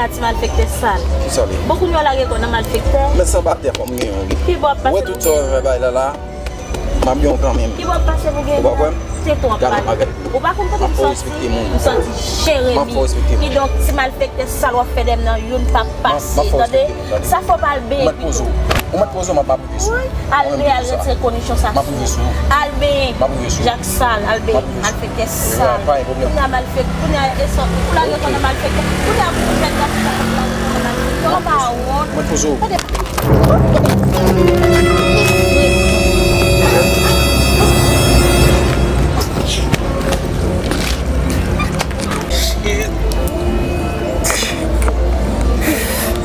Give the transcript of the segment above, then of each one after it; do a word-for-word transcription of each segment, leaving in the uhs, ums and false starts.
Ti malfektè sal. Kisa l ye? Bon, kounye a w lage kò w nan malfektè. Men sanbatè fò m gen yon wi. Pi bò ap pase pou gen. Ou wè tout sa w fè bay la la, m ap gen yon kanmenm. Pi bò ap pase pou gen. Ou pa kwè m? Se twòp. Gade m pa gade. Ou pa konn kote m sòti? M sòti Jeremi. Kidonk, ti malfektè sal w ap fè dèyè m nan, youn p ap pase. Tande? Sa fò w pa al benyen pito. Ou mèt poze w, m ap rive sou ou. Al benyen, al retire konisyon sa sou ou. Al benyen. Jak sal, al benyen. Malfektè sal. Kounye a malfektè, kounye a e sòt, ou lage kò nan malfektè. Kounye a pou ou jwenn nan malfektè, ou pa wont. Tande.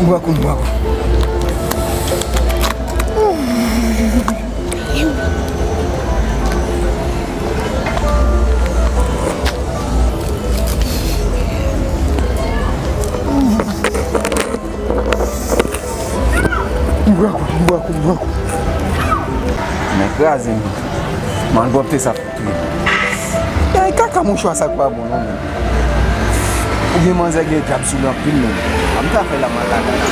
Bwa kou, bwa kou. Bwa kou, bwa kou, bwa kou. Men kraze m. Malpwòpte sa. Ay, kaka mouchwa sa k pa bon non, men. Oubyen manzè gen dyab sou li anpil, men. Sa m ka fè la, m al lakay la.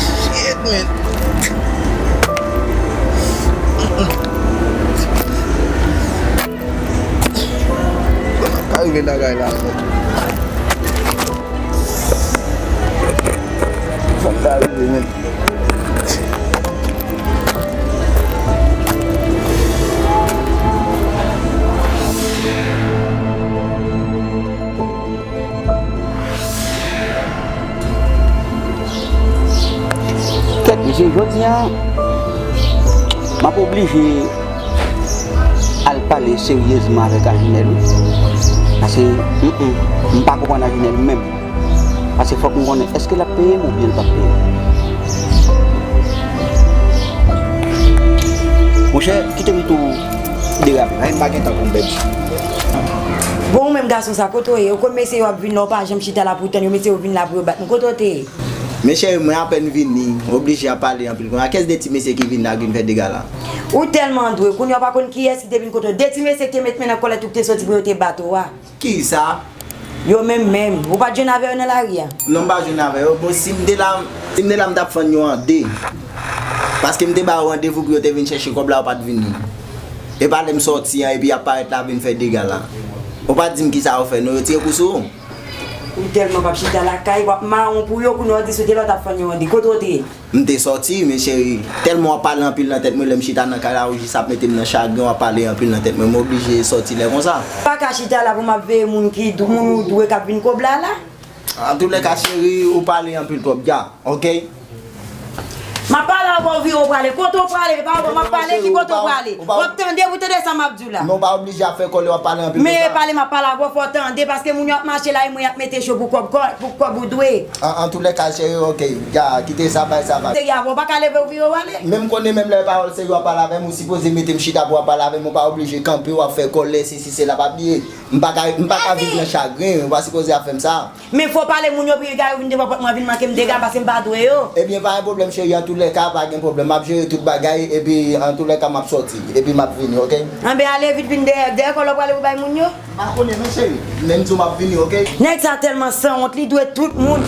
Shit, men. Kòman m ka rive lakay la, men? Kòman m ka rive, men? Kèt, mesye, jodi a, m ap oblije al pale seryezman avèk Ajinèl, wi. Paske, mm, mm, m pa konprann Ajinèl menm. Paske fòk m konnen èske l ap peye m oubyen l p ap peye m. Monchè, kite m tou derape, paske m pa gen tan pou m pèdi. Bon, ou menm gason sa, kote w ye? Ou konn mesye yo ap vin la, ou pa janm chita la pou w tann yo, mesye yo vin la pou yo bat nou. Kote w te ye? Men cheri, mwen apèn vini, m oblije ap pale anpil konsa. Kiyès de ti mesye ki vin la, ki vin fè dega la? Ou tèlman dwe, kounye a w pa konn kiyès ki te vin kote w. De ti mesye ki te met men nan kòlèt ou ki te soti pou yo te bat ou a. Kisa? Yo menm menm. Ou pa t jwenn avè yo nan lari a? Non, m pa jwenn avè yo. Bon, si m te la, si m te la, m t ap fann yo an de. Paske m te ba yo randevou pou yo te vin chèche kòb la, yo pa t vini. E pa lè m sòti an, epi y ap parèt la vin fè dega la. Ou pa t di m kisa yo fè, non, yo tire kou sou ou? Ou tèlman p ap chita lakay, w ap mawon pou yo, kounye a w di si w te la, w t ap fann yo an de. Kote w te ye? M te sòti, men cheri, tèlman w ap pale anpil nan tèt mwen, lè m chita nan kay la, ou jis ap mete m nan chagren, w ap pale anpil nan tèt mwen, m oblije sòti lè konsa. Pa ka chita la pou m ap veye moun ki, moun ou dwe k ap vin kòb la la. Antoulèka, cheri, ou pale anpil twòp, dja, oke? M ap pale avè w, vire w prale. Kote w prale? E pa avè w m ap pale, ki kote w prale? W ap tande pou tande sa m ap di w la. Men w pa oblije ap fè kòlè, w ap pale anpil konsa. Men pale, m ap pale avè w, fò w tande, paske moun yo ap mache la, e mwen y ap mete cho pou kòb, kò-, pou kòb ou dwe. An, antoulèka, cheri, oke, dja, kite sa, bay sa, bay. Serye avè w, w pa ka leve w vire w ale? Men m konnen menm lè pawòl serye w ap pale avè m, ou sipoze mete m chita pou w ap pale avè m, ou pa oblije kanpe, w ap fè kòlè, sesi, sela, pa bliye. M pa ka, m pa ka viv nan chagren, ou pa sipoze ap fè m sa. Men fò pale moun yo pou yo vin devan pòt mwen, vin manke m dega paske m pa dwe yo. Ebyen, pa gen pwoblèm, cheri, antoulèka, pa gen pwoblèm. M ap jere tout bagay, epi antoulèka, m ap sòti, epi m ap vini, oke? Anben, ale vit, vin dèyè, dèyè kòlè w prale pou bay moun yo. M pa konnen non, cheri. Men m di w m ap vini, oke? Nèg sa tèlman sanwont, li dwe tout moun.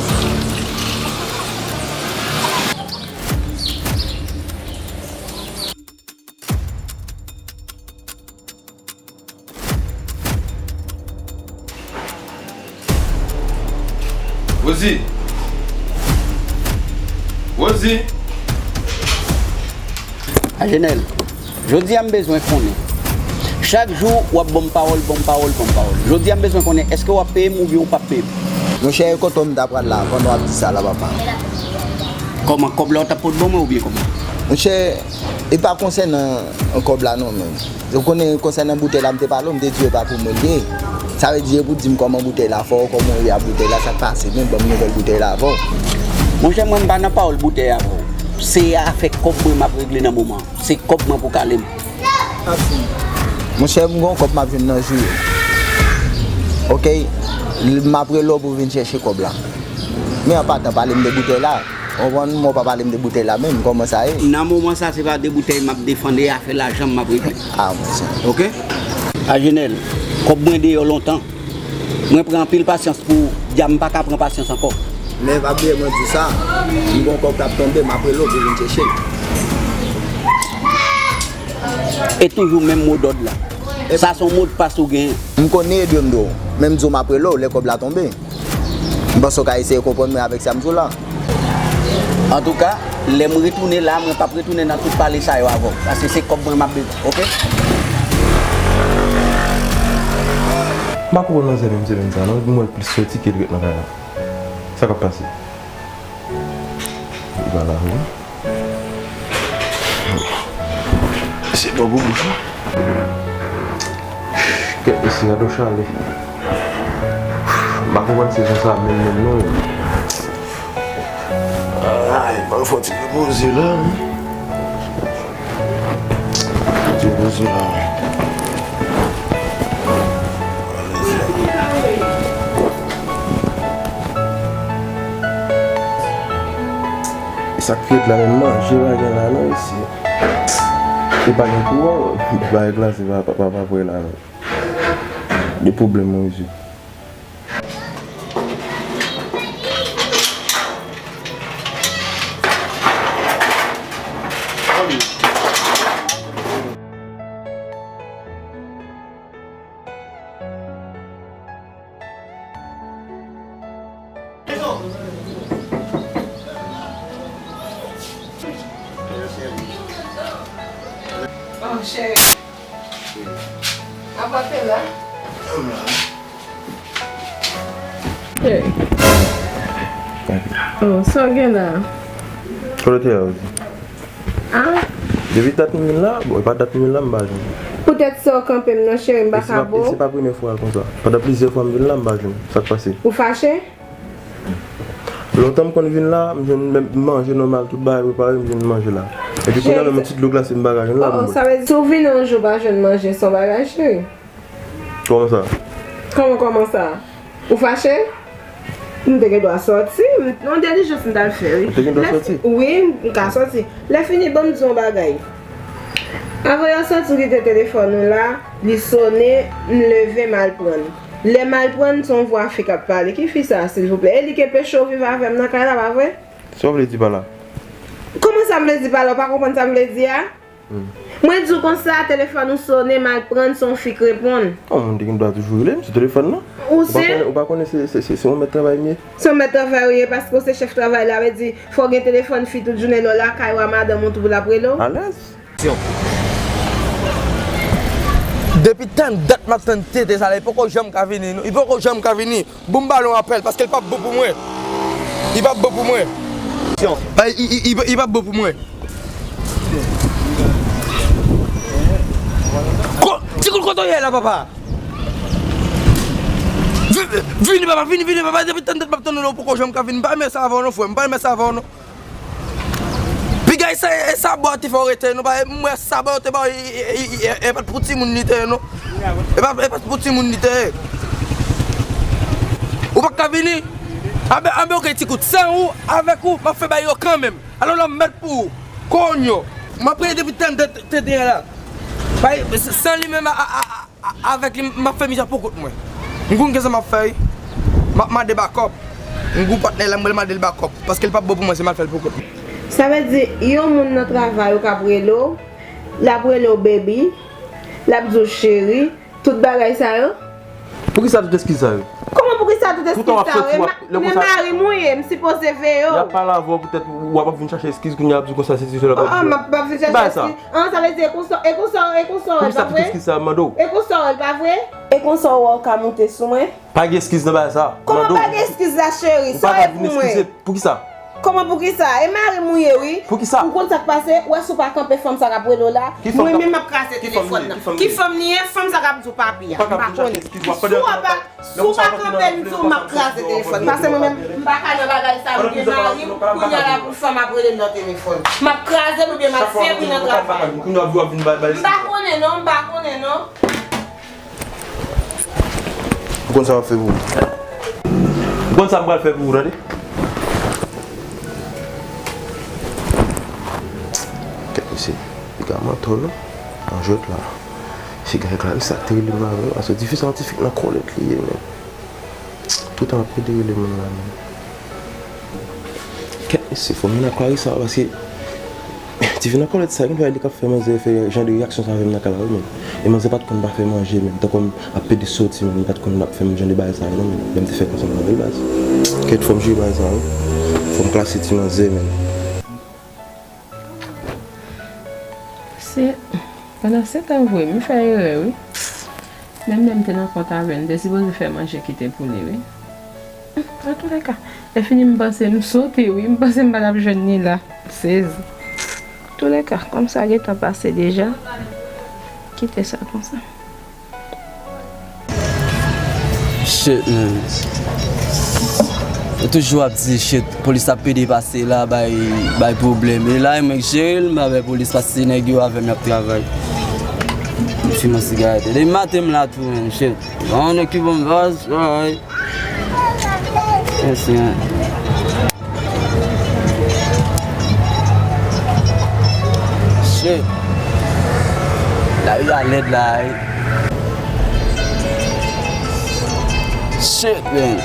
Rosie! Rosie! Ajenèl, jodi a m bezwen konnen. Chak jou, w ap ban m pawòl, ban m pawòl, ban m pawòl. Jodi a m bezwen konnen, èske w ap peye m oubyen w p ap peye m? Monchè, e kote w m ta pral la, pandan w ap di sa la, papa? Kòman, kòb la w t ap pot ban mwen oubyen kòman? Monchè, e pa konsènan kòb la non, men. Ou konnen konsènan boutèy la, m te pale w, m te di w e pa pou mwen l ye. Sa vle di, e pou di m kòman boutèy la fè w, kòman w ye ak boutèy la, sa k pase menm, ban m nouvèl boutèy la avè w. Monchè, mwen, m pa nan pawòl boutèy avè w. Se afè kòb mwen m ap regle nan moman an. Se kòb mwen pou kale m. Monchè, m gen yon kòb m ap jwenn nan jou yo. Oke? M ap rele w pou w vin chèche kòb la. Men an patan, pale m de boutèy la. Ou konprann, men w pa pale m de boutèy la menm, kòman sa ye? Nan moman sa, se pa de boutèy m ap defann, e afè lajan m m ap regle. Ah, monchè. Oke? Ajenèl, kòb mwen deyò lontan. Mwen pran anpil pasyans pou w, dja m pa ka pran pasyans ankò. Men pa bliye mwen di w sa, m gon kòb k ap tonbe, m ap rele w pou vin chèche l. E toujou menm modòd la. Sa se yon modpas ou genyen. M konnen e dwe m dwe w, men m di w m ap rele w lè kòb la tonbe. M panse w ka eseye konprann mwen avèk sa m di w la. Antouka, lè m retounen la, mwen p ap retounen nan tout pale sa yo avè w. Paske se kòb mwen m ap bezwen, oke? M pa konprann manzè menm semèn sa non, m wè l plis sòti ke l ret nan kay la. Sa k ap pase? Li pa la vre. Se bon pou bouch ou. Kèt mesye, gade w chale. M pa konprann sezon sa menm menm non. Ay, ban m fè yon ti repoze la. Ti repoze la. E sa k fèt la menm, manje pa gen la non isi. E pa gen kouran, bagay glase pa, pa, pa, pa prè la non. De pwoblèm mwen isi. Oh, cheri. Apa te la? Hey. Oh, sa w gen la? Kote w te ye, Rosie? Ah? Depi dat m vin la, bon, e pa dat m vin la, m pa jwenn. Poutèt sa w kanpe m nan, cheri, m pa ka ba w. E se pa premyè fwa konsa. Pandan plizyè fwa m vin la, m pa jwenn. Sa k pase? Ou fache? Lontan m konn vin la, m jwenn menm manje nòmal, tout bagay prepare, m jwenn manje la. Epi kounye a menm yon ti dlo glase m pa ka jwenn la pou m bwè. Oh, oh, sa vle di, si w vini yon jou pa jwenn manje, se yon bagay, cheri. Kòman sa? Kòman, kòman sa? Ou fache? M te gen dwa sòti, m, yon dilijans m t al fè, wi. Ou te gen dwa sòti? Wi, m ka sòti. Lè fini, ban m di w yon bagay. Avan w sòti, w kite telefòn ou la, li sone, m leve, m al pran l. Lè m al pran l, se yon vwa fi k ap pale. Ki fi sa a, silvouplè? E li k enpeche w viv avè m nan kay la, pa vre? Sa w vle di pa la? Kòman sa m vle di pa la? Ou pa konprann sa m vle di a? Hmm. Mwen di w konsa, telefòn ou sone, m al pran l, se yon fi k reponn. Yon moun te gen dwa toujou rele m sou telefòn nan. Ou se? Ou pa konnen, ou pa konnen se, se, se, se yon mèt travay m ye? Se yon mèt travay ou ye, paske w se chèf travay la, vle di, fò w gen telefòn fi tout jounen lè w lakay ou a madanm ou tou pou l ap rele w. Alèz. Depi tann dat m ap tann tete sa la, li poko janm ka vini, non. Li poko janm ka vini. Bon, m ba l yon apèl, paske l p ap bon pou mwen. Li p ap bon pou mwen. Ay, li, li, li, li p ap bon pou mwen. Ko-, Ti Kout, kote w ye la, papa? Vi-, vini, papa, vini, vini, papa. Depi tann dat m ap tann ou la, ou poko janm ka vini. M pa renmen sa avè w, non, frè m. M pa renmen sa avè w, non. Piga e sa, e sa bò a te fè w rete, non, pa, m wè sa bò yo te ba w, e, e, e, e, e pa t pou timoun li te ye, non. E pa, e pa t pou timoun li te ye. Ou pa ka vini? Anben, anben, oke, Ti Kout, san ou, avèk ou, m ap fè bagay yo kanmenm. Alò, l ap mèt pou ou. Konyo. M ap rele depi tann te, te, te, te la. Bay, san li menm, a, a, a, a, avèk li, m ap fè mizè pou kont mwen. M konn kisa m ap fè, wi. M ap mande bakòp. M gon patnè la, m pral mande l bakòp. Paske l p ap bon pou mwen, se m al fè l pou kont mwen. Sa vle di, yon moun nan travay ou k ap rele w, l ap rele w baby, l ap di w cheri, tout bagay sa yo? Poukisa tout eskiz sa yo? Kòman poukisa tout eskiz sa yo? Poutan w ap sòti, w ap, lè konsa, men mari m ou ye, m sipoze veye w. Y ap pale avè w, poutèt w ap vin chache eskiz, kounye a ap di w konsa, sesi, sela, w ap vin bwè. Oh, oh, m ap, m ap vin chache eskiz. Ki bagay sa? Ah, sa vle di, e konsa, e konsa, e konsa w wè l, pa vre? Poukisa tout eskiz sa yo, m mande w? E konsa w wè l, pa vre? E konsa w wè w ka moute sou mwen? Pa gen eskiz nan bagay sa. Kòman pa gen eskiz la, cheri? Sa e pou mwen. Poukisa? Kòman poukisa? E mari m ou ye, wi. Poukisa? Ou konn sa k pase? Ou wè si w pa kanpe fanm sa k ap rele w la? Mwen menm m ap kraze telefòn nan. Ki fanm li ye? Ki fanm li ye? Fanm sa k ap di w papi a. M pa konnen. Si w pa, si w pa kanpe m di w, m ap kraze telefòn. Paske mwen menm, m pa ka nan bagay sa, m gen mari m, kounye a la pou fanm ap rele m nan telefòn. M ap kraze l oubyen m ap fè bri nan travay. M pa konnen non, m pa konnen non. Ou konn sa m ap fè pou ou. Ou konn sa m pral fè pou ou, tande? Kèt mesye, piga m antò non. Nan jwèt la. Siga e Clarisse sa te rele m avè l, paske tifi sa yon tifi k nan kòlèt li ye, men. Toutan w ap pede rele moun la menm. Kèt mesye, fò m vin ak Clarissa, paske ti fi nan kòlèt sa, gen fwa li k ap fè manzè fè jan de reyaksyon sa avè m nan kay la wi, men. E manzè pa t konn pa fè manje, men. Tankou m ap pede soti, men, li pa t konn ap fè m jan de bagay sa yo non, men. Lè m te fèk ansanm avè l, baz. Kèt, fò m jere bagay sa wi. Fò m klase ti manzè, men. Se, pandan se tan vre, m fè erè wi. Menm lè m te nan kont avè l, m te sipoze fè manje kite pou li wi. Antouleka, lè fini m panse m sote wi, m panse m pa t ap jwenn li la. M sezi. Antouleka, kòm sa gentan pase deja, kite sa konsa. Shit, man. Yo toujou ap di, shit, polis ap pede pase la, bay, bay pwoblèm. E la, e mwen k jere l, m pa bay polis pase, nèg yo avè m y ap travay. M fimen sigarèt. Depi maten m la tou, man, shit. Yon nèg ki ban m baz, alright. Mèsi, man. Shit. Lari a lèd la, wi. Shit, man.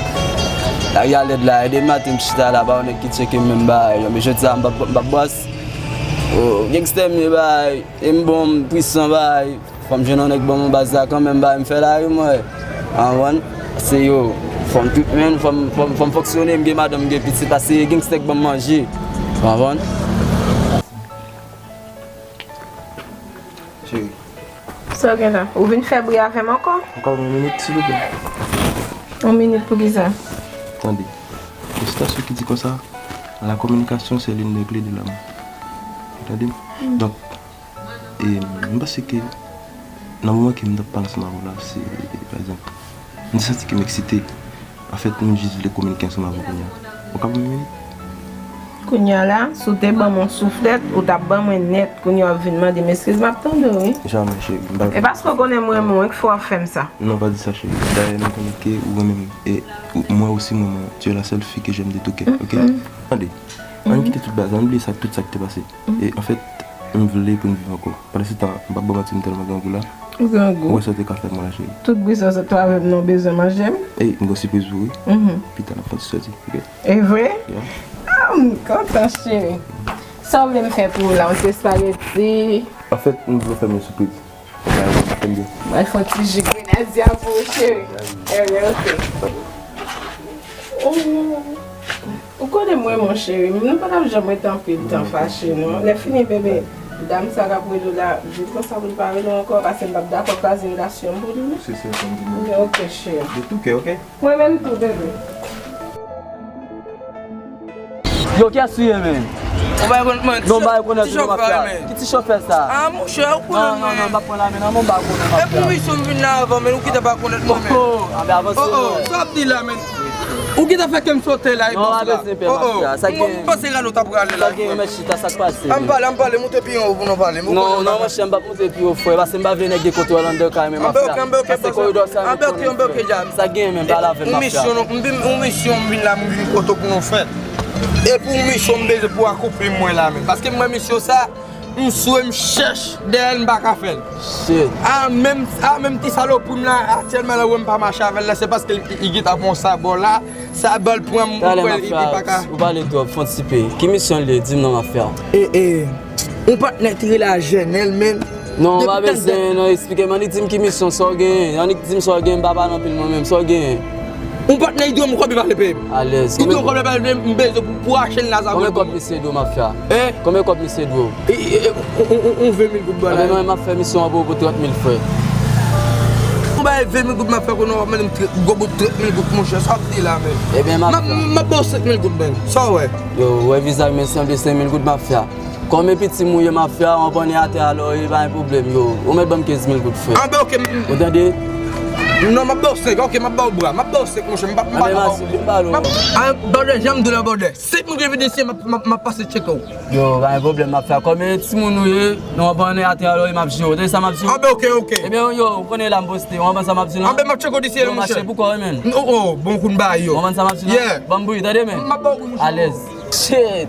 Lari a lèd la, wi. Depi maten m chita la, pa yon nèg ki tcheke m menm bagay yo. Men jodi a, m p ap, m p ap bwase. Oh, gangsta m ye bagay. E m bon, m pwisan bagay. Fò m jwenn yon nèg ban m yon baz la kanmenm, bagay m fè lari m wè. Ou konprann? Se yo. Fò m tout men, fò m, fò m, fò m fonksyone, m gen madanm, m gen pitit, paske gangsta k ban m manje. Ou konprann? Cheri. Sa w gen la? Ou vin fè bri avè m ankò? Ankò yon minit, silvouplè. Yon minit pou kisa? Tande. Yon sitasyon ki di konsa, la communication, c'est l'une des clés de l'amour. Ou tande m? Donk, E, m panse ke nan moman ke m t ap pale ansanm avè w la, se, pa egzanp, m te santi ke m eksite. Anfèt, m jis vle kominike ansanm avè w kounye a. Ou ka ban m yon minit? Kounye a la, si w te ban m yon souflèt, ou t ap ban mwen nèt. Kounye a w ap vin mande m eskiz, m ap tande w, wi. Jamè, cheri. M pa... E paske w konnen m renmen w, wi, k fè w ap fè m sa. Non, pa di sa, cheri. Dayè, m konnen ke ou renmen m. E ou, mwen osi, m renmen w. Tu es la seule fille que j'aime de tout cœur, ok? Tande. Ann kite tout bagay sa, ann bliye sa, tout sa ki te pase. E, anfèt, m vle pou n viv ankò. Pandan se tan, m p ap ba w manti, m tèlman grangou la. Ou grangou? Ou wè sa w te ka fè pou mwen la, cheri. Tout bri sa w sot avè m nan, w bezwen manje m? Ey, m gen yon sipriz pou ou, wi. Pita n ap fè yon ti sòti, ok? E vre? Yeah. Ah, m kontan, cheri. Sa w vle m fè pou ou la? Yon ti espageti? Anfèt, m vle w fè m yon sipriz. Mwen fè yon ti ji grenadya pou ou, cheri. Ebyen, ok. Oh, ou konnen mwen, mon cheri, nou pa t ap janm rete anpil tan fache, non. Lè fini, bebe, dam sa k ap rele w la, di l konsa pou l pa rele w ankò, paske m p ap dakò kraze relasyon m pou li, non. Se sèl sa m di, mwen. Ok, cheri. De tout cœur, ok? Mwen menm tou, bebe. Yo, kiyès ou ye, men? Ou pa rekonèt mwen? Non, m pa rekonèt ou, non, mafya. Ki ti chofè sa? Ah, monchè, ou konnen mwen. Non, non, non, m p ap pran la men nan men w, m pa konnen, mafya. E pou misyon m vin la avan, men ou gentan pa rekonèt mwen, men. Oh, oh, anben avanse non. Oh, oh, sa w ap di la, men? Ou gentan fè kè m sote la, e bòs la. Non, pa bezwen pè, mafya. Sa gen. M panse rale w t ap rale la. Sa gen, men chita, sa k pase? Ann pale, ann pale, moute pi anwo pou nou pale. Non, non, monchè, m p ap moute pi wo, frè, paske m pa vle nèg gen kontwòl anndan kay men, mafya. Anben, ok, anben, ok, bòs la. Anben, ok, anben, ok, djab. Sa gen, men, pale avè m, mafya. Yon misyon, m vin, yon misyon, m vin la, m vin kote w pou nou fè. E pou misyon m bezwen pou akonpli mwen la menm. Paske m wè misyon sa, m swe, m chèch, dèyè l, m pa ka fè l. Shit. A menm, a menm ti salopri m la, aktyèlman la, ou wè m pa mache avè l la, se paske li, li gentan pran sa bò la, sa bò l pran m, ou kwè li, li pa ka. Ou pale twòp, fon ti pe. Ki misyon li ye? Di m non, mafya. E, e, yon patnè ki rele Ajenèl, men. Non, pa bezwen, non, eksplike m. Annik di m ki misyon, sa w genyen. Annik di m sa w genyen, m pa pale anpil mwen menm. Sa w genyen? Yon patnè Idrom kòb li pale peye m. Alèz. Idrom kòb li pale peye m, m bezwen pou, pou achte n la sa. Konbyen kòb misye dwe w, mafya? Hein? Konbyen kòb misye dwe w? E, e, e, yon, yon, yon, yon ven mil goud ban la. Anben non, m ap fè misyon an pou ou pou trant mil frè. Ou bay ven mil goud, m ap fè konnen w ap mande m trant, gwo bout trant mil goud, monchè, sa w ap di la, men. Ebyen, m ap... M ap, m ap ba w senk mil goud, men. Sa w wè? Yo, ou wè vizaj mwen sanble senk mil goud, mafya. Kòm e piti m ou ye, mafya, w ap annik atè a lòye, pa gen pwoblèm, yo. Ou mèt ban m kenz mil goud, frè. Anben, ok, m... Ou tande? Non, m ap ba w senk, ok, m ap ba w bra. M ap ba w senk, monchè, m p ap, m p ap ba w. Anben, m ap ba w bòdè, jan m di w la, bòdè. Senk moun ki vin isi, m ap, m ap, m ap pase tcheke w. Yo, pa gen pwoblèm, mafya. Kòm e timoun ou ye, nou ap annik atè a lòye, m ap jere w. Ou tande sa m ap di w? Anben, ok, ok. Ebyen, yo, ou konnen la m poste. Ou konprann sa m ap di w la? Anben, m ap tcheke w disi, monchè. Yo, mache pou kò w, men. Oh, oh, bon kou n ba yo. Ou konprann sa m ap di w la? Yeah. Ban m bri, tande, men. M ap ba w bri, monchè. Alèz. Shit.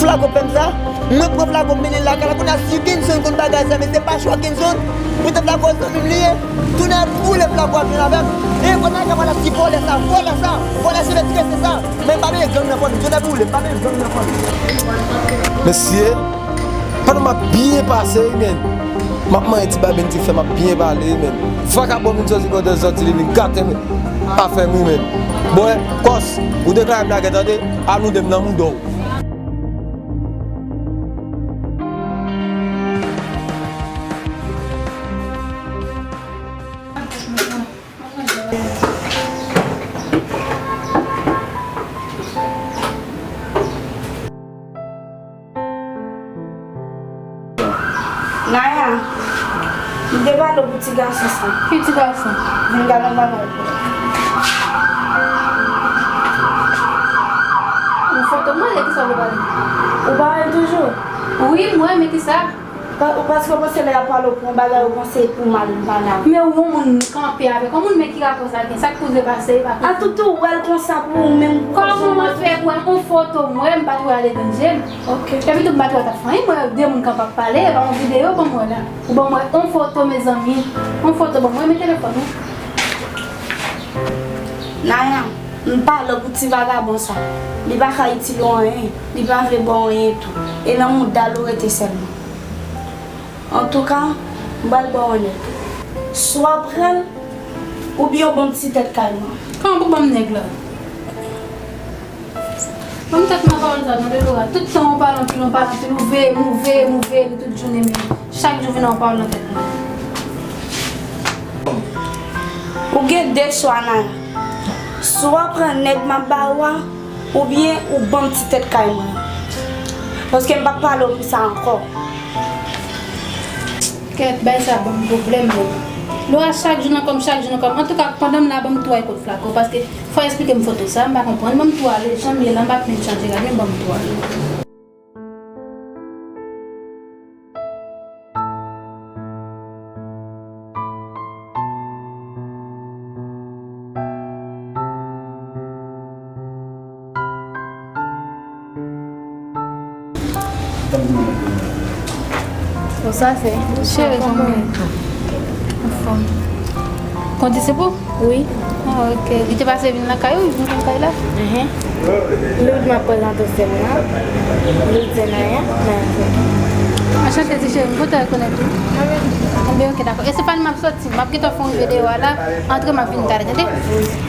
Flaco pè m sa. Mwen pran Flaco m mennen l lakay la. Kounye a si Kenson konn bagay sa, men se pa chwa Kenson. Poutèt Flaco zanmi m li ye. Tounen boule Flaco ap jwenn avè m. E kounye a kapab la si vòlè sa, vòlè sa, vòlè se mèt trese sa. Men m pa bezwen gang nan fanmi. Tounen boule, m pa bezwen gang nan fanmi. Mesye, pandan m ap byen pase wi, men. M ap manyen ti babyen ti fè, m ap byen pale wi, men. Vakabon vin soti kote l soti, li vin gate afè m wi, men. Bon, kòs, ou deklare m lagè tande, al nou de m nan mouda w. Naya, m te pale w pou ti gason sa. Ki ti gason? Vin gade yon bagay pou ou. Yon foto mwen, de kisa w vle pale? Ou pa wè l toujou? Wi, m wè, men kisa? Pa- Ou paske w panse lè y ap pale w pou yon bagay, ou panse pou mal m pale avè w. Men ou yon moun kanpe avèk yon moun, men ki rapò sa gen? Sa k poze pase, e pa poze. Atoutou, ou wè l konsa pou ou menm. Kòman mwen fè wè yon foto mwen, m pa t wè aledan je m? Ok. Epi tou m pa t wè l t ap fè anyen, mwen wè de moun k ap pale, e pa yon videyo, ban m wè la. Ou ban m wè yon foto, mezanmi. Yon foto, ban m wè, men telefòn ou. Naya, m pale w pou ti vagabon sa. Li pa ka itil ou anyen, li pa vle ba w anyen tou. E nan mouda l ou rete sèlman. Antouka, m pral ba w nèg. Swa w pran l, oubyen w ban m ti tèt kay mwen. Pran pou ban m nèg la. Ban m tèt nan pawòl sa, tande Laura. Tout tan ou pale anpil, ou pale anpil, ou veye m, ou veye m, ou veye m tout jounen, men chak jou vin nan pawòl nan tèt mwen. Ou gen de chwa, Naya. Swa w pran nèg m ap ba ou a, oubyen ou ban m ti tèt kay mwen. Paske m p ap pale w pou sa ankò. Kèt, bagay sa ban m pwoblèm, menm. Laura chak jou nan kò m, chak jou nan kò m. Antouka, pandan m la, ban m touray kot flako, paske fò w esplike m foto sa, m pa konprann. Ban m tou ale, jan m ye la, m p ap menm chanje rad, men ban m tou ale. Bon, sa se. Cheri, kòman w ye? Anfòm. Kondisip ou? Wi. Ah, ok. Li te pase vin lakay ou, li vin lakay la? Mhm. Loud, m ap prezante w sè m nan. Loud se Naya, Naya se. Anchante, ti cheri, m kontan rekonèt ou. Mwen menm. Enben, ok, dakò. E se pa li m ap soti, m ap gentan fè yon videyo a la, antre m ap vin talè, tande?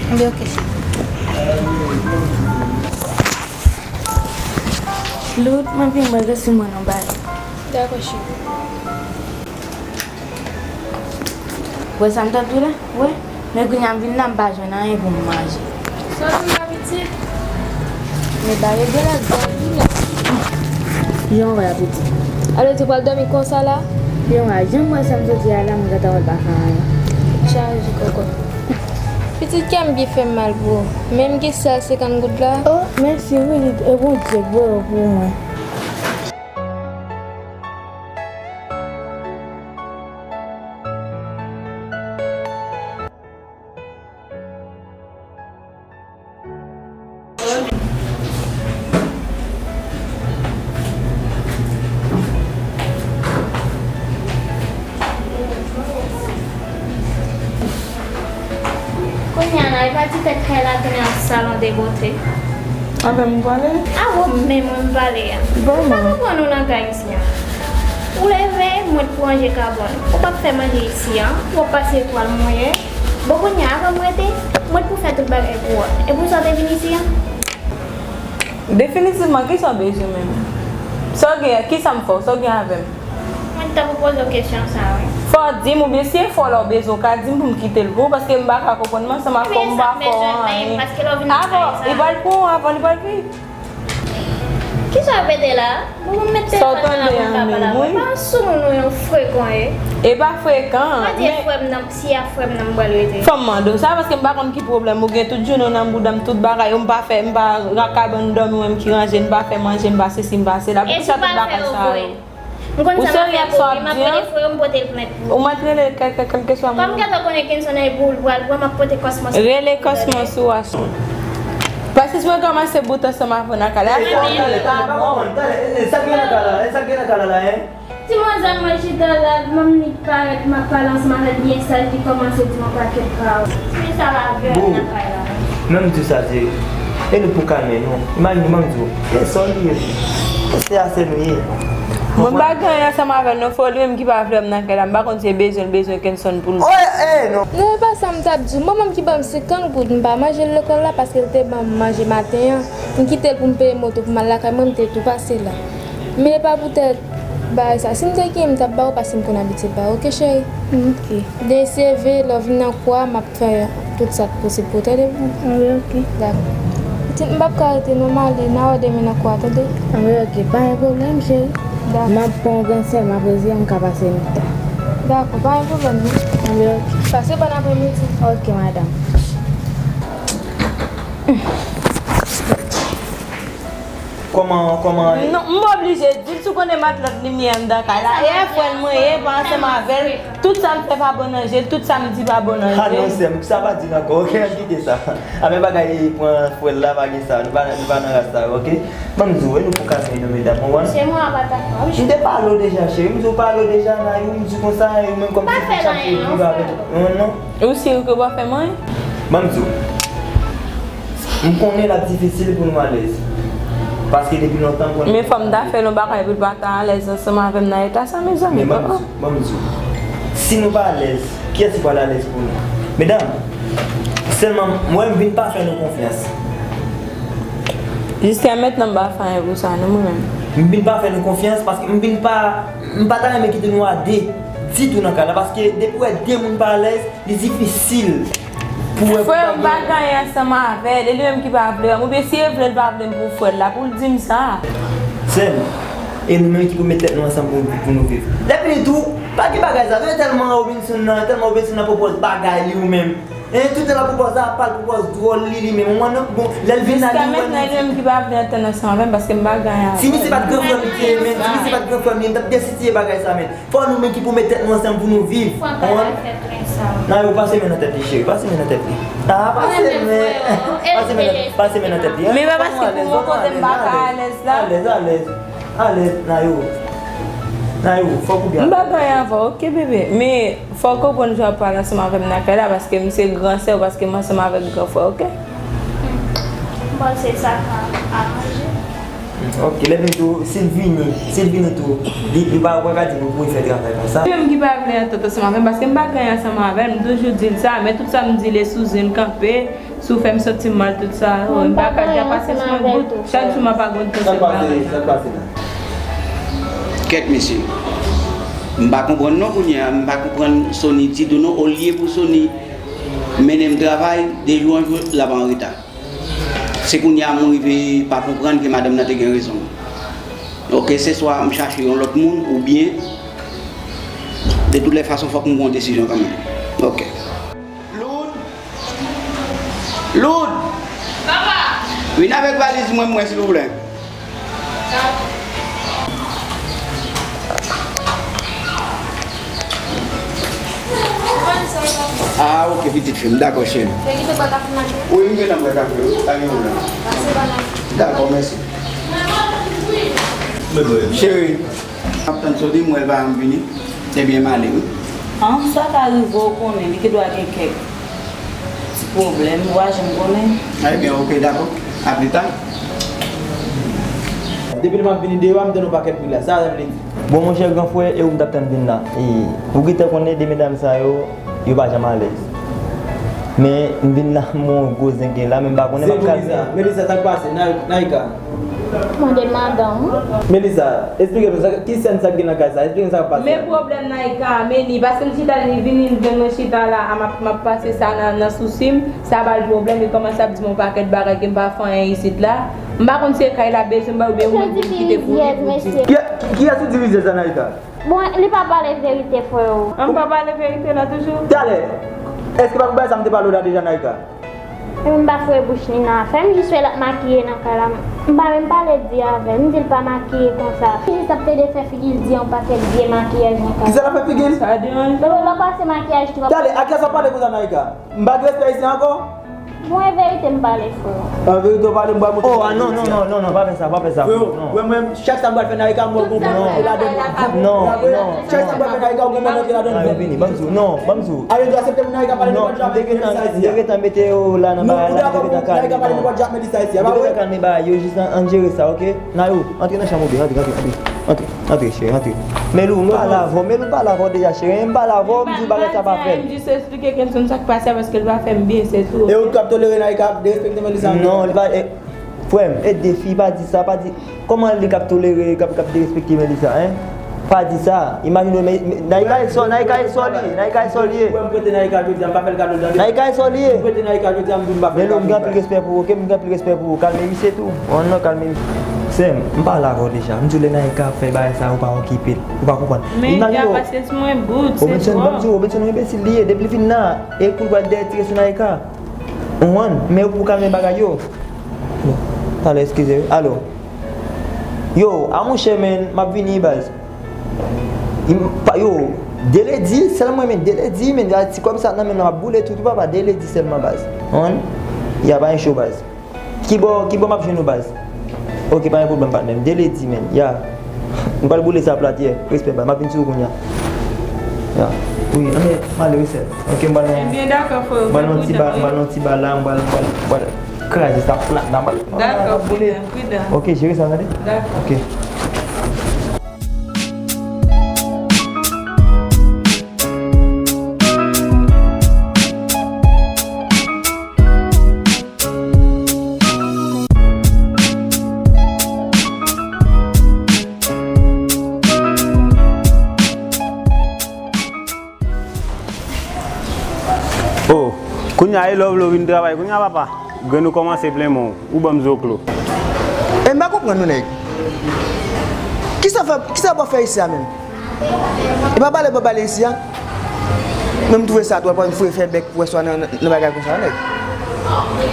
Enben, ok, cheri. Loud, mwen vin mwen resi mwen nan bagay. Dakò, cheri. Wè sa m t ap di w la? Wè. Men kounye a m vin la, m pa jwenn anyen pou m manje. Sa w vin la, pitit? Men bagay de la, bagay de la. Jan w wè a, pitit. Alò, ou pral dòmi konsa la? Jan w wè a, jan m wè sa m soti a la, m gentan wè l pa fè anyen. Chaje kòkòt. Pitit, kè m byen fè m mal pou ou. Men m gen sèl senkant goud la. Oh, mèsi wi, e Bondye k voye w pou mwen. Kounye a la, e pa ti tèt kay la tounen yon salon de bote. Avè m ou pale? A ou menm wi m pale a. Bon, m pa konprann ou nan kay isi a. Ou leve, mwen t pou ranje kabòn. Ou p ap fè manje isi a. W ap pase etwal mouye. Bon, kounye a, avan m rete, mwen t pou fè tout bagay pou ou. E pou sa w te vin isi a? Definitivman, kisa w bezwen menm? Sa w gen, kisa m fè w? Sa w gen avè m? Mwen t ap poze w kesyon sa a, wi. Fò w di m, oubyen si e fò w la w bezwen, w ka di m pou m kite l pou ou, paske m pa ka konprann, men ansanm ak ou, m pa fè w anyen. Avan, li pral pran w, avan li pral vin. Kisa w ap pede la? Bon, mwen met telefòn nan la pou m ka pale avè w. Pa yon soumoun ou yon frekan ye. E pa frekan, men. Pa di frè m nan, si a frè m nan m pral rete. Fò m mande w sa, paske m pa konn ki pwoblèm ou gen, tout jounen w nan bouda m, tout bagay ou m pa fè, m pa ra kabann dòmi w menm ki ranje, m pa fè manje, m pa sesi, m pa sela. Poukisa tout bagay sa yo? M konn sa m ap fè pou ou, m ap rele frè w, m pote l plent pou ou. Ou mèt rele kèlkeswa moun. Kòm m gentan konnen Kenson nan e pou ou l pral pran, m ap pote kòsmòs. Rele kòsmòs ou a. Paske si mwen ranmase bout ansanm avè w nan kay la, sa w di pa bon. Talè, talè, sa k gen nan kay la, sa k gen nan kay la la, en? Ti manzè mwen chita la, manmi parèt, m ap pale ansanm avè l byen saj, li kòmanse di m yon pakèt pawòl. Men sa va vè nan kay la. Menm di sa, se, e nou pou kalme nou. Imajine, manm di w, e sa w li ye. E se a se nou ye. Mwen m pa gen anyen ansanm avè l non, fò li menm ki pa vle m nan kay la, m pa konn si e bezwen l bezwen Kenson pou l. Oh, eh, non. Non, e pa sa m t ap di w. Manman m ki ban m senkant goud, m pa manje l lekòl la paske l te ban m manje maten an. M kite l pou m peye moto pou m al lakay mwen, m te tou pase la. Men e pa poutèt bagay sa. Si m te gen, m t ap ba w paske m konn abitye ba w, oke, cheri? Ok. Desi, lè w vin nan kou a, m ap fè tout sa k posib pou w, tande, boo? Anben, oke. Dakò. Pitit, m p ap ka rete non, m ale. N a wè demen nan kou a, tande? Anben, oke. Pa gen pwoblèm, cheri. Dakò. M ap pran yon grenn sèl, m ap rezi, m ka pase nèt la. Dakò, pa gen pwoblèm, non. Anben, oke. Pase bòn apremidi. Oke, madanm. Kòman, kòman? Non, m oblije di l, si w konnen matlòt limyè anndan kay la. E frè l mwen ye, pa ansanm avè l. Tout sa m fè pa bon nan je l, tout sa m di pa bon nan je l. Ah non, sè m, sa pa di l ankò. Ok, ann kite sa. Afè bagay pran frè l la, pa gen sa. Nou pa, nou pa nan ras sa yo, ok? Ban m di w, e nou pou kalme nou, medam, ou konprann? Se mwen a pa ta fè. M te pale w deja, cheri. M di w pale w deja, Nayou, m di w konsa, e ou menm kòmsi pou chache viv avèk. Non, non. Ou si ke w pa fè mwen? Ban m di w. M konnen l ap difisil pou nou alèz. Paske depi lontan m konnen. Men fò m ta fè l yon bagay pou l pa ta alèz ansanm avè m nan eta sa, mezanmi. Men ban m di w, ban m di w. Si nou pa alèz, kiyès ki pral alèz pou nou? Medam, Sèlman, mwen, m vin pa fè nou konfyans. Jiska mentnan, m pa fè anyen pou sa, non, mwen menm. M vin pa fè nou konfyans paske m vin pa, m pa ta renmen kite nou a de ditou nan kay la, paske depi w wè de moun pa alèz, li difisil pou wè pou Frè m pa gen anyen ansanm avè l, e li menm ki pa vle wè m, oubyen si e vle l pa vle m pou frè l la, pou l di m sa. Sè m, e nou menm ki pou met tèt nou ansanm pou, pou nou viv. Lè fini tou, pa gen bagay sa, yo tèlman Robinson nan, tèlman Robinson nan pwopòz bagay li ou menm. E tout tan l ap pwopòz sa, pa l pwopòz dwòl li, li menm. Ou konprann non? Bon, lè l vin la, li wè nou. Jiska mentnan, li menm ki pa vle antann ansanm avè m, paske m pa gen anyen avè l. Si misye pa t gran frè m li te ye, men, si misye pa t gran frè m li, m t ap deside bagay sa, men. Fò nou menm ki pou met tèt nou ansanm pou nou viv. Ou konprann? Nan yo pase men nan tèt li, cheri, pase men nan tèt li. Ah, pase men, pase men nan, pase men nan tèt li. Men pa paske pou mwen kote m pa ka alèz la. Alèz, alèz, alèz, Nayou. Nayou, fòk ou byen. M pa gen anyen avè w, oke, bebe. Men fò w konprann jan w ap pale ansanm avè m nan kay la, paske m se gran sè w, paske m ansanm avèk gran frè w, oke? M panse sa ka aranje. Ok, lè vini tou, si l vini, si l vini tou, li, li pa, ou pa ka di pou, pou l fè travay konsa. Li menm ki pa vle antant ansanm avè m, paske m pa gen anyen ansanm avè l, m toujou di l sa, men tout sa m di l e sou zen l kanpe, si w fè m santi m mal, tout sa, oh, m pa ka di a pase sou mwen bout, chak jou m ap agonde konsa. Sa k pase, sa k pase la? Kèt mesye, m pa konprann non kounye a, m pa konprann Sony ditou non, olye pou Sony mennen m travay, de jou an jou, l ap anreta. Se kounye a mwen rive pa konprann ke madanm nan te gen rezon. Ok, se swa m chache yon lòt moun oubyen, de tout lè fason, fòk m pran yon desizyon kanmenm. Ok. Loud! Loud! Papa! Vin avèk valiz mwen, mwen, silvouplè. Ah, ok, pitit fi m. Dakò, cheri. Wi, m gentan bwè kafe, wi. Pa gen pwoblèm. Dakò, mèsi. Cheri, m ap tann Sony, m wè l pa janm vini. Ebyen, m ale, wi. An, sa ka rive, w konnen, li gendwa gen kèk ti pwoblèm, ou pa janm konnen. Ebyen, ok, dakò. A pli ta. Depi lè m ap vini deyò a, m tande yon pakèt bri la. Sa sa vle di? Bon, monchè, gran frè, e ou m t ap tann vin la. E, ou gentan konnen de medam sa yo, yo pa janm alèz. Men, m vin la, m yon gwo zengen la, men m pa konnen m ap ka. Melissa, Melissa, sa k pase? Nay-, Naïka. Mande madanm ou. Melissa, esplike m sa, ki sèn sa k gen nan kay sa? Esplike m sa k pase. Men pwoblèm Naïka, men li, paske l chita, li vini, l jwenn mwen chita la, a, m ap, m ap pase sa nan, nan sousi m, sa ba l pwoblèm, li kòmanse ap di m yon pakèt bagay ke m pa fè anyen isit la. M pa konn si se kay la bezwen m bay oubyen ou menm pou m kite pou li pou di. Ki, kiyès ou di rizyèz la, Naïka? Bon, li pa pale verite, freo. An pa pale verite la toujou? Talè, èske pa pou bagay sa m te pale w la deja, Naïka? Epi m pa foure bouch li nan afè m, jis wè l ap makiye nan kay la. M pa menm pale di avè l, m di l pa makiye konsa. Li jis ap plede fè figi l di yon pakèt vye makiyaj nan kay la. Kisa l ap fè figi l? Sa deranje. Bebe, lè w pase makiyaj twòp. Talè, a kiyès w ap pale konsa, Naïka? M pa gen respè isit ankò? Bon, e verite m pale, freo. An verite w pale, m pral monte. Oh, ah, non, non, non, non, non, pa fè sa, pa fè sa, freo, non. Freo, mwen, mwen, chak sa m pral fè Naïka, m wè w konprann antre ladan l. Non, non, non. Chak sa m pral fè Naïka, w konprann antre ladan l. Vini, ban m di w. Non, ban m di w. Ale, dwa aksepte pou Naïka pale, nou pa t janm ap mete sa isi a. M te gentan mete yo la nan bagay la, m te gentan kalme. Naïka pale, nou pa t janm ap mete sa isi a, pa vre? M te gentan kalme bagay yo, jis an, ann jere sa, ok? Nayou, antre nan chanm ou byen, antre, antre, antre. Antre, antre, cheri, antre. Melou, m pale avè w, Melou, m pale avè w deja, cheri, m pale avè w, m di w bagay sa pa fè l. M jis esplike Kenson sa k pase a, paske l pa fè m byen, se tou. E ou k ap tolere Naïka ap derespekte Melissa? Non, li pa, e, frè m, e de fi, pa di sa, pa di, kòman li k ap tolere, k ap, k ap derespekte Melissa, en? Pa di sa. Imajine w, men, men, Naïka e sò, Naïka e sò li ye, Naïka e sò li ye. Ou wè m prete Naïka jodi a, m pa fè l kado l tande. Naïka e sò li ye. M prete Naïka jodi a, m di w m pa fè l kado l tande. Melou, m gen anpil respè pou ou, ok? M gen anpil respè pou ou. Kalme misye tou. Ou konn non, kalme misye. Sè m, m pale avè w deja. M di w lè Naïka ap fè bagay sa, ou pa okipe l. Ou pa konprann. Men, imajine w. Pase sou mwen bout, se twòp. Robinson, ban m di w, Robinson yon enbesil li ye. Depi l vin la, e kou l pral dèyè tire sou Naïka. Ou konprann? Men ou pou kalme bagay yo. Talè, eskize wi. Alo. Yo, a monchè, men, m ap vini, baz. Yo, de ledi, sèl mwen, men, de ledi, men, a ti kòb sa nan men m nan, m ap boule tout, wi, papa, de ledi sèlman, baz. Ou konprann? Ya, pa gen cho, baz. Kibò, kibò m ap jwenn ou, baz? Ok, pa gen pwoblèm, patnè m. De ledi, men. Ya. M pral boule sa plat, yeah. Respè, baz. M ap vin sou ou kounye a. Ya. Wi, ann, m ale, wi, sè. Ok, m pral nan, m pral nan ti ba, m pral nan ti ba la, m pral, m pral, m pral kraze sa plat la, m pral, m pral boule. Dakò, pridan, pridan. Ok, jere sa, tande? Dakò. Ok. Love love vin travay kounye a papa. Grenn ou kòmanse plen men w. Ou ban m zoklo. E m pa konprann nou nèg. Kisa fè, kisa w ap fè isi a menm? E pa pale w ap pale isi a. Men m twouve sa dwòl, paske m foure fè bèk pou wè swa nan, nan bagay konsa nèg.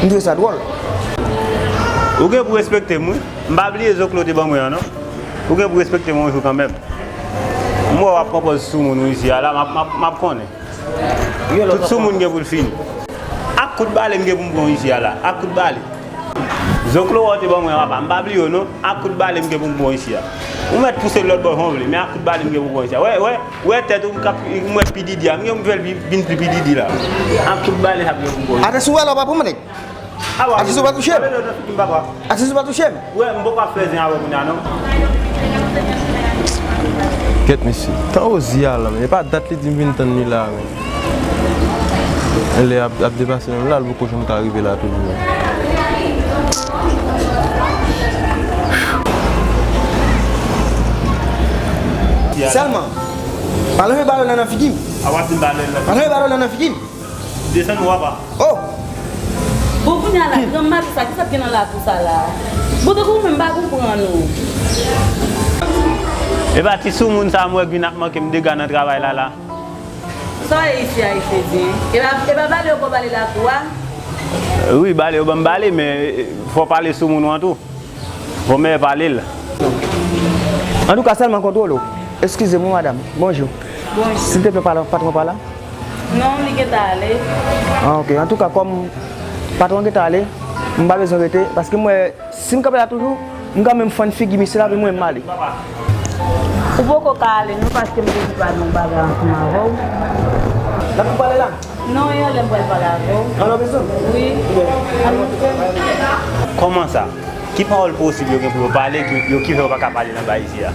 M twouve sa dwòl. Ou gen pou respekte m wi. M pa bliye zoklo te ban mwen an non. Ou gen pou respekte m yon jou kanmenm. M wè w ap pran pòz sou moun ou isi a la, m ap, m ap, m ap konnen. Tout sou moun gen pou l fini. Ak kout bale m gen pou m pran w isi a la. Ak kout bale. Zoklo wè w te ban mwen papa, m pa bliye w non. Ak kout bale m gen pou m pran w isi a. Ou mèt pouse l lòt bò jan w vle, men ak kout bale m gen pou m pran w isi a. Wè, wè, wè tèt ou m k ap, m wè pididi a. M gen pou m fè l pi, vin pi pididi la. Ak kout bale sa m gen pou m pran w isi a. Atansyon wè la w pa pran mwen nèg. Atis ou pa touche m. Atis ou pa touche m. Wè, m poko ap fè zen avè w kounye a non. Kèt mesye. Tan Ozi a la, men e pa dat li di m vin tann li la, men. Lè ap, ap depase menm la, l poko janm ka rive la toujou. Sèlman, pa lonje balon nan nan figi m. Pa lonje balon nan nan figi m. Desann ou apa. Oh! Bon, kounye a la, granma, kisa, kisa k gen nan lakou sa la? Bon, tankou ou menm, m pa konprann ou. Epa ti sou moun sa a m wè k vin ap manke m dega nan travay la la. Sa w ye isi a, Efedyen? Epa, epa bale yo ba w bale lakou a? Wi, bale yo ban m bale, men fò w pale sou moun ou an tou. Bon, men pale l. Antouka, sèlman kontwole w. Eskize m wi, madanm. Bonjou. Bonjou. Silteplè, patwon pa la? Non, li gentan ale. Ah, ok. Antouka, kòm patwon gentan ale, m pa bezwen rete, paske m wè, si m kanpe la toujou, m kanmenm fann figi misye la, epi mwen m ale. Ou poko ka ale non, paske m te di pa gen yon bagay ansanm avè w. N ap tou pale la? Non, e anlè m pral pale avè w. Ann antre. Wi. Ann antre. Kòman sa? Ki pawòl posib yo gen pou yo pale ki, yo ki fè yo pa ka pale nan bay isi a?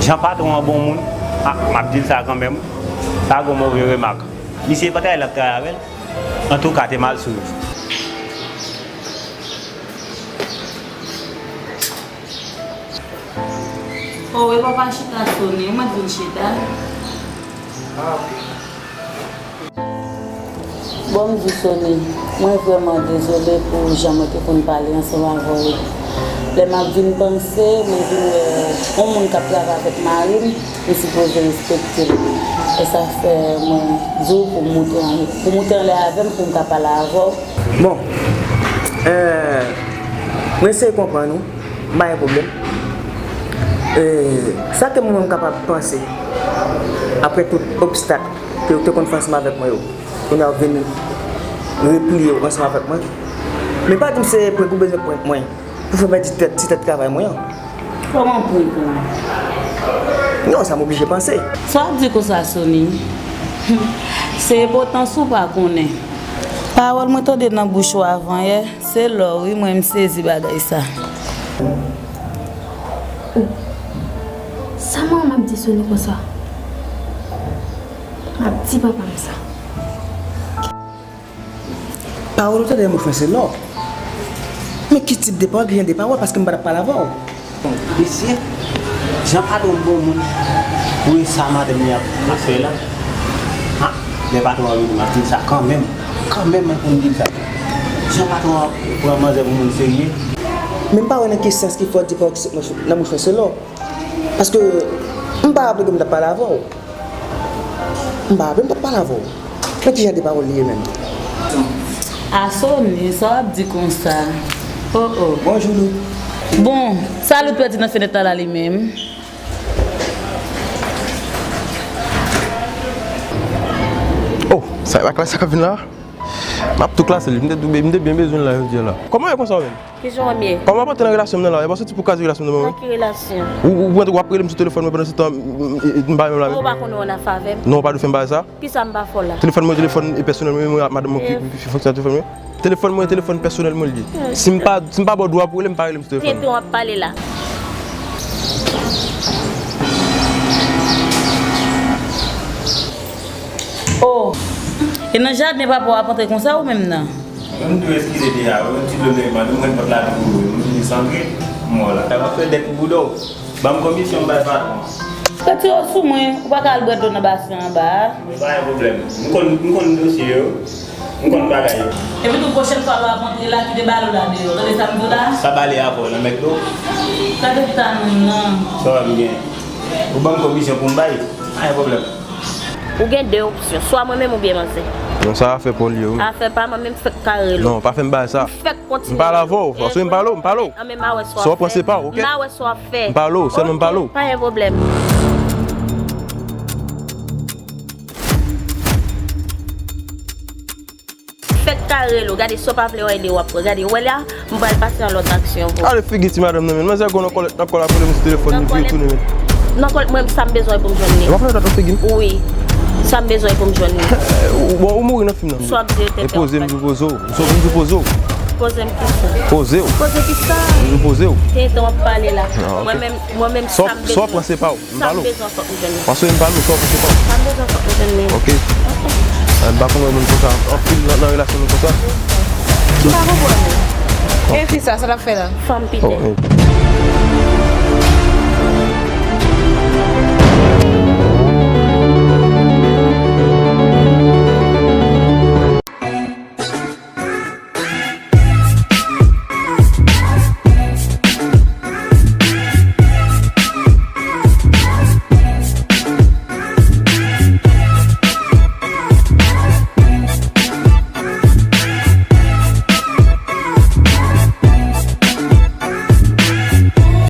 Jan patwon an bon moun, a, m ap di l sa kanmenm, sa gon move remak. Misye pa travay l ap travay avè l. Antouka, te mal swiv. Oh, e papa chita Sony, ou mèt vin chita. Bon, m di Sony, mwen vrèman dezole pou jan mwen te konn pale ansanm avè w. Lè m ap vin panse, mwen vin wè yon moun k ap travay avèk mari m, m sipoze respekte l. E sa fè mwen di w pou w moute an, pou w moute anlè avè m pou m ka pale avè w. Bon, euh, mwen eseye konprann ou. M pa gen pwoblèm. E, sa ke mwen menm kapab panse, apre tout obstak ke ou te konn fè ansanm avèk mwen yo, kounye a w vin repliye w ansanm avèk mwen. Men pa di m se prank ou bezwen prank mwen pou fè m pèdi tèt, ti tèt travay mwen an. Kòman prank lan? Non, sa m oblije panse. Sa w ap di konsa, Sony? Se enpòtans ou pa konnen. Pawòl mwen tande nan bouch ou avan yè. Se lò wi, mwen m sezi bagay sa. Sa manman m ap di Sony konsa? M ap di papa m sa. Pawòl ou tande nan bouch mwen se lò. Men ki tip de pawòl, ki jan de pawòl, paske m pa t ap pale avè w. Mesye, jan patwon bon moun, pou e sa madanm li ap, ap fè la. Ha, lè patwon an vini, m ap di l sa kanmenm. Kanmenm, mwen pou m di l sa. Jan patwon an pran manzè pou moun serye. Men m pa wè nan ki sans ki fè w di pawòl ki sot nan bouch mwen se lò. Paske m pa raple ke m t ap pale avè w. M pa raple m t ap pale avè w. Men ki jan de pawòl li ye menm? A Sony, sa w ap di konsa? Oh, oh. Bonjou, Lou. Bon, sa Lou pèdi nan fenèt la, la li menm? Oh, sa e pa klase sa k ap vin la? M ap tou klase li, m te tou be-, m te byen bezwen l la jodi a la. Kòman w ye konsa ou menm? Kijan w ye? Kòman w ap antre nan relasyon m nan la? E pa w santi pou w kraze relasyon m nan men w? Nan ki relasyon? Ou, ou, ou, w ap rele m sou telefòn mwen pandan se tan m, m, m, m pa menm la menm? Ou pa konnen w nan afè avè m? Non, w pa dwe fè m bagay sa. Kisa m pa fè w la? Telefòn mwen, telefòn e pèsonèl mwen, mwen ak madanm mwen ki, ki fonksyone telefòn mwen. Telefòn mwen, telefòn pèsonèl mwen li ye. Si m pa, si m pa ba w dwa pou w rele m, pa rele m sou telefòn mwen. Tenten w ap pale la. Oh, e nan jaden papa w ap antre konsa ou menm nan? Mwen m tou eskize deja, wi, yon ti dlo leve, mwen jwenn pòt la tou, mwen vini san gri, m wè w la. Sa w ap fè dèk pou bouda w? Ban m komisyon m bay patwon an. Retire w sou mwen, ou pa ka al bwè dlo nan basen anba a. Mwen pa gen pwoblèm. M konn, m konn dosye yo. M konn bagay yo. Epi tou pwochèn fwa lè w ap antre la, kite bale w la deyò. Tande sa m di w la? Sa bale avè w nan mèt do? Gade ta nou non. Sa w ap gen? Ou ban m komisyon pou m bay? Pa gen pwoblèm. Ou gen de opsyon, swa mwen menm oubyen manzè. Non, sa afè pa w li ye, wi. Afè pa mwen menm, fèk kare l. Non, pa fè m bagay sa. Fèk kontinye. M pale avè w, paske m pale w, m pale w. An men m a wè sa w ap fè. Sa w pran se pa w, oke? M a wè sa w ap fè. M pale w, sèlman m pale w. Oke, pa gen pwoblèm. Fèk kare l, gade sa w pa vle wè li w ap wè. Gade, wè la, m pral pase yon lòt aksyon pou ou. Gade figi ti madanm nan, men. Manzè gon nan kòlèt, nan kòlèt, ap rele m sou telefòn, li vire tounen, men. Nan kòlèt, mwen, sa m bezwen pou m jwenn li. E w ap fè dat nan figi m? Wi. Sa m bezwen pou m jwenn li. Bon, ou mouri nan fim nan. Sa w ap di yo tèt. E poze m, di w poze w. M sot, m di w poze w. Poze m kisa? Poze w. Poze kisa? M di w poze w. Te tan w ap pale la. Mwen menm, mwen menm, sa m bezwen. Sa w pran se pa w. M pale w. Sa m bezwen fòk m jwenn li. Paske m pale w, sa w pran se pa w. Sa m bezwen fòk m jwenn li. Oke. M pa konn wè moun konsa anpil nan, nan relasyon nou konsa. M pa konprann ou. E fi sa, sa l ap fè la? Fanm piten. Oh, eh.